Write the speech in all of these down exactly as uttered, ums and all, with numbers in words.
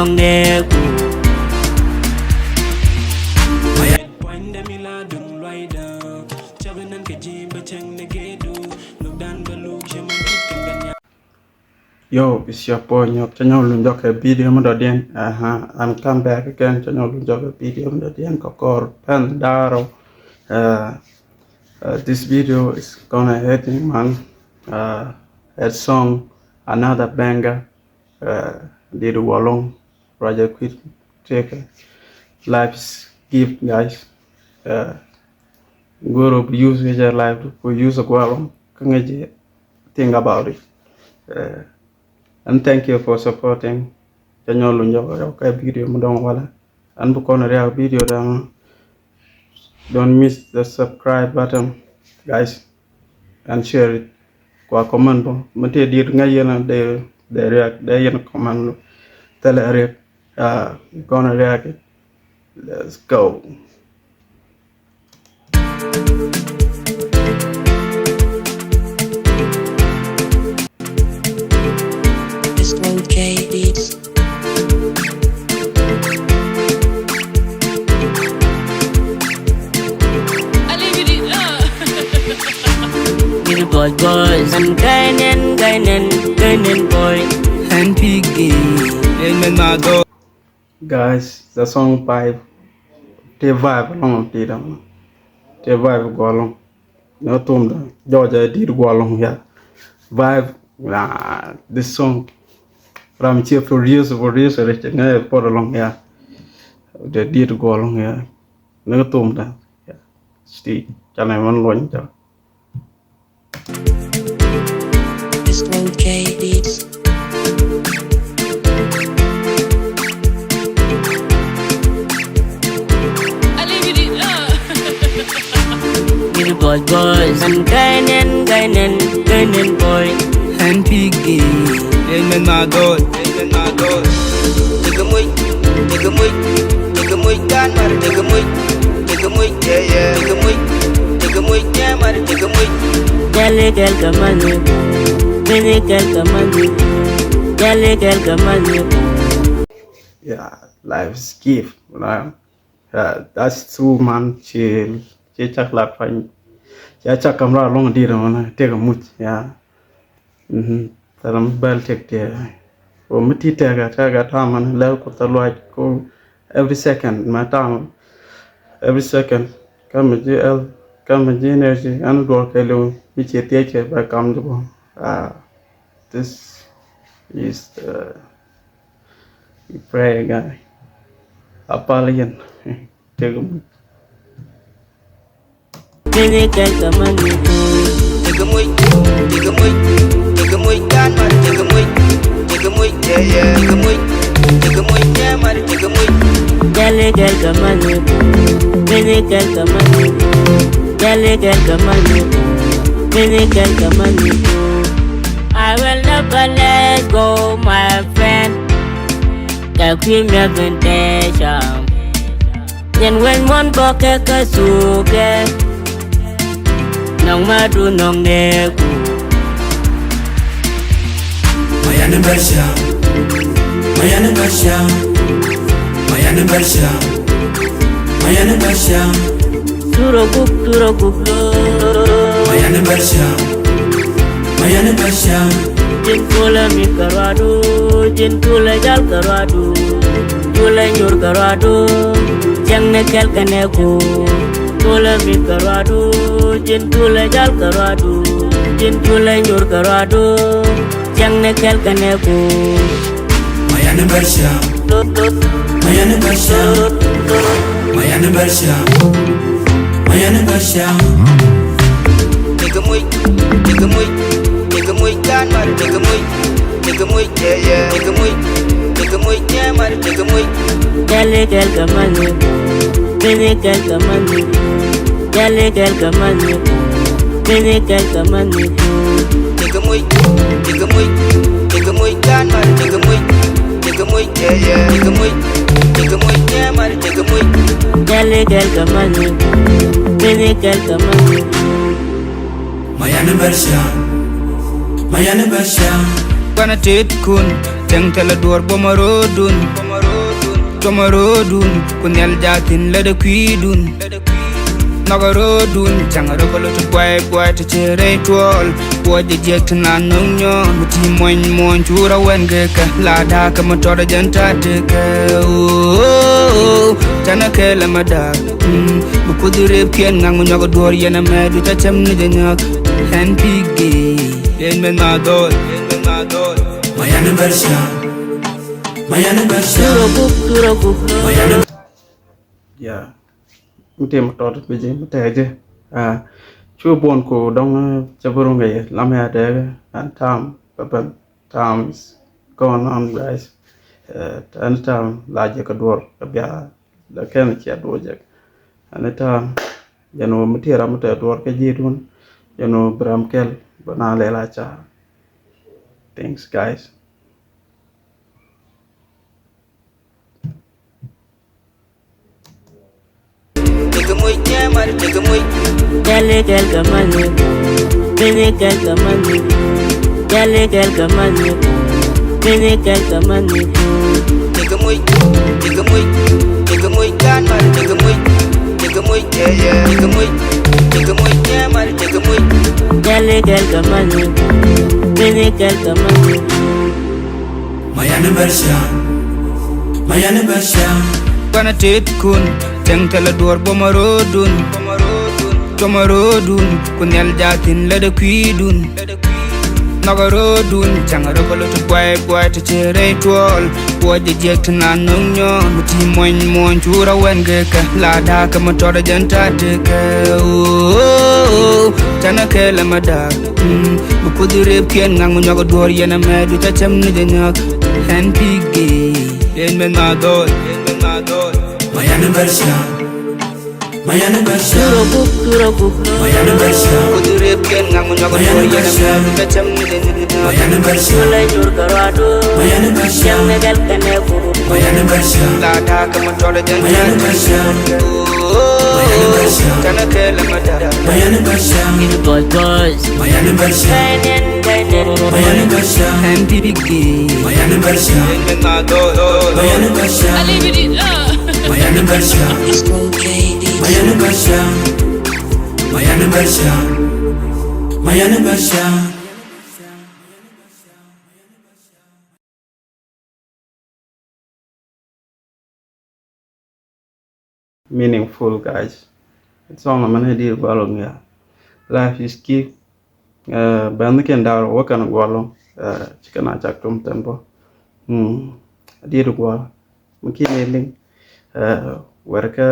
Yo, it's your boy Nyok. Cä nyɔk luny jɔk kɛ video mi dɔ̱diɛn. Aha, I'm come back again. Cä nyɔk luny jɔk kɛ video mi dɔ̱diɛn kɛ kɔr pɛn daro. Uh, uh, this video is gonna hitting, man. Uh, that song, another banger. Uh, dit walong, Roger Quit, take a life's gift, guys. Uh, goro bi use kɛ jɛ life, bi use gualong, kä ŋäc jɛ think about it. Uh, and thank you for supporting. Cä nyɔk luny jɔk kɛ video mi dɔ̱ŋ walɛ. An bi kɔn riak video da̱ŋ. Don't miss the subscribe button, guys, and share it. Kua comment bä mi ti dit ŋäc yɛn dee, dee riak, dee yɛn comment lu thilɛ riak. Ah, kɔn riak. Let's go. It's Lil J Beats. Billboard boys and Ghanaian, Ghanaian, Ghanaian boy. N P G, Amen Mado. Guys, the song vibe. Te vibe along ti dam. Te vibe gualong. No tum da. Georgia did gualong ya. Vibe. Nah, this song. Ram cie produce, producer rich ngai por along ya. Te did gualong ya. No tum da. Ya. Sti. Chana man loin cha. It's Lil J Beats. Billboard boys and Ghanaian, Ghanaian, Ghanaian boy. N P G, Amen Mado. Take a much, take a much, take a much, take a much, take a much, yeah, yeah, take a much, take a much, yeah, man, take a much. Jale gal kamani, bini gal kamani, jale gal kamani. Yeah, life's gift, you know. Yeah, that's true, man. Ci, ci cak lat pany. Ci cak kam ra long dir man, take a much, yeah. Mhm. Thalam bɛl tɛk tiɛ. Ko mi ti tɛk a tɛk a taman lɛl ko tha luac ko every second ma taman. Every second. Kam mi ji el, kam mi ji energy, an duɔl kɛ liw mi ci tiɛ kɛ bɛ kam ji bɔ. Ah, this is the prayer guy. Apal yɛn. Tɛk a muc. Bini kɛl kɛ mani. Tɛk a muc, tɛk a muc, tɛk a muc, dan mani, tɛk a muc, tɛk a muc, yeah, yeah, tɛk a muc, tɛk a muc, yeah, mani, tɛk a muc. Jale kɛl kɛ mani. Bini kɛl kɛ mani. Jale kɛl kɛ mani. Bini kɛl kɛ mani. I will never let go, my friend. Kɛ kui̱ mi̱eth in tɛcam. Yɛn wec muɔ̱n bɔkɛ kä thukɛ. Nɔŋ ma du nɔŋ dee ku. Mayan in bɛr cam. Mayan in bɛr cam. Mayan in bɛr cam. Mayan in bɛr cam. Turoguk, turoguk lo. Mayan in bɛr cam. Mayan in bɛr cam. Jin kulɛ mi kɛ ruadu, jin kulɛ jal kɛ ruadu, kulɛ nyur kɛ ruadu. Cɛŋ ni kɛl kɛ nɛ ku. Kulɛ mi kɛ ruadu, jin kulɛ jal kɛ ruadu, jin kulɛ nyur kɛ ruadu. Cɛŋ ni kɛl kɛ nɛ ku. Mayan in bɛr cam. Mayan in bɛr cam. Mayan in bɛr cam. Mayan in bɛr cam. Tɛk a muc, tɛk a muc, tɛk a muc, dan mari, tɛk a muc, tɛk a muc, yeah, yeah, tɛk a muc, tɛk a muc, yeah, mari, tɛk a muc. Jale kɛl kɛ mani. Bini kɛl kɛ mani. Jale kɛl kɛ mani. Bini kɛl kɛ mani. Tɛk a muc, tɛk a muc, tɛk a muc, dan mari, tɛk a muc, tɛk a muc, yeah, yeah, tɛk a muc, tɛk a muc, yeah, mari, tɛk a muc. Jale kɛl kɛ mani. Bini kɛl kɛ mani. Mayan in bɛr cam. Mayan in bɛr cam. Kuanɛ tet kun. Tɛŋ tɛlɛ duɔr bom a ro̱o̱dun. Cuɔmä ro̱o̱dun ku nhial jathin lätdä kui̱dun. Nhɔkä ro̱o̱dun caŋ rɔ kɛ lot ti buay buay ti ci rɛy tuɔɔl. Buɔc jɛ jiɛk ti na no̱ŋ nyɔɔn mi ti muɔny muɔny cu rɔ wɛn kɛ kɛ la da̱a̱ kɛ mi tɔt jɛn ta̱a̱ tekɛ. Canɛ kɛɛl ɛmɛ da̱a̱ mi kuoth rep kiɛn ŋa̱ŋ mi nyɔk duɔ̱ɔ̱r yɛn ɛmɛ du ca cɛm ni jɛ nyɔk. Ɛn pigee yɛn mɛ na dhɔl. Mayan bɛr cia. Mayan bɛr cia. Tura gup, tura gup. Mayan. Yeah. Mi tim tɔt bi ji̱ mi tɛɛ ji̱. Ah, cu buɔn ku dɔŋ, eh, cɛ bi ruŋ kɛ yɛ lam ya dɛɛ, and time bɛ ben. Time is going on, guys. Eh, anytime la jɛ kɛ duɔr kɛ bia la kɛn cia duɔr jɛ. Anytime jɛn wä mi ti ram mi tɛɛ duɔr kɛ ji̱ dun jɛn wä bi ram kɛl bɛ na lɛ la ca. Thanks, guys. Jale kɛl kɛ mani, bini kɛl kɛ mani, jale kɛl kɛ mani, bini kɛl kɛ mani. Jale kɛl kɛ mani, bini kɛl kɛ mani. Mayan bɛr cia. Mayan bɛr cia. Kuanɛ tet kun cäŋ thilɛ duɔ̱ɔ̱r buɔmä ro̱o̱dun. Cuɔmä ro̱o̱dun ku nhial jathin lätdä kui̱dun. Nhɔkä ro̱o̱dun caŋ rɔ kɛ lot ti buay buay ti ci rɛy tuɔɔl. Buɔc jɛ jiɛk ti na no̱ŋ nyɔɔn mi ti muɔny muɔny cu rɔ wɛn kɛ kɛ la da̱a̱ kɛ mi tɔt jɛn ta̱a̱ tekɛ. Canɛ kɛɛl ɛmɛ da̱a̱ mi kuoth rep kiɛn ŋa̱ŋ mi nyɔk duɔ̱ɔ̱r yɛn ɛmɛ du ca cɛm ni jɛ nyɔk. Ɛn pigee yɛn mɛ na dhɔl. Mayan bɛr cia. Mayan bɛr cia. Tura gup, tura gup. Mayan bɛr cia. Kuoth rep kiɛn ŋa̱ŋ mi nyɔk duɔ̱ɔ̱r yɛn ɛmɛ du ca cɛm ni jɛ nyɔk. Mayan bɛr cia. Mayan bɛr cia. Mayan bɛr cia. La da̱a̱ kɛ mi tɔt jɛn. Mayan bɛr cia. Mayan bɛr cia. Canɛ kɛɛl ɛmɛ da̱a̱. Mayan bɛr cia. Boys, boys. Mayan bɛr cia. Mayan bɛr cia. N P P G. Mayan bɛr cia. Mayan bɛr cia. Mayan bɛr cia. Mayan bɛr cia. Mayan bɛr cia. Mayan bɛr cia. Meaningful, guys. It's all a man di gualo ngia. Life is key. Eh, bɛn ni ken daro wakan gualo. Eh, chicken a chak tum tempo. Hmm. Di gualo. Mungkin eling. Eh, werka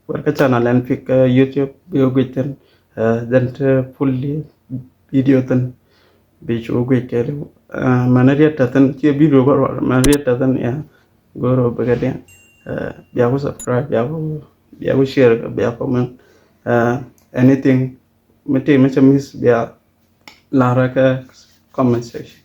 Wër kä channel ɛn pi̱k kä YouTube bi wä guic thi̱n, eh, jɛn te full video thi̱n bi cu wä guic kɛɛliw. Eh, mɛn riet tɛ thi̱n ciɛ video kɛ ruɔr, mɛn riet tɛ thi̱n ya go̱o̱r wä bikɛ diɛn. Eh, bia ku subscribe, bia ku, bia ku share, bia comment. Eh, anything mi ti mi cɛ miss bia lar kä comment section.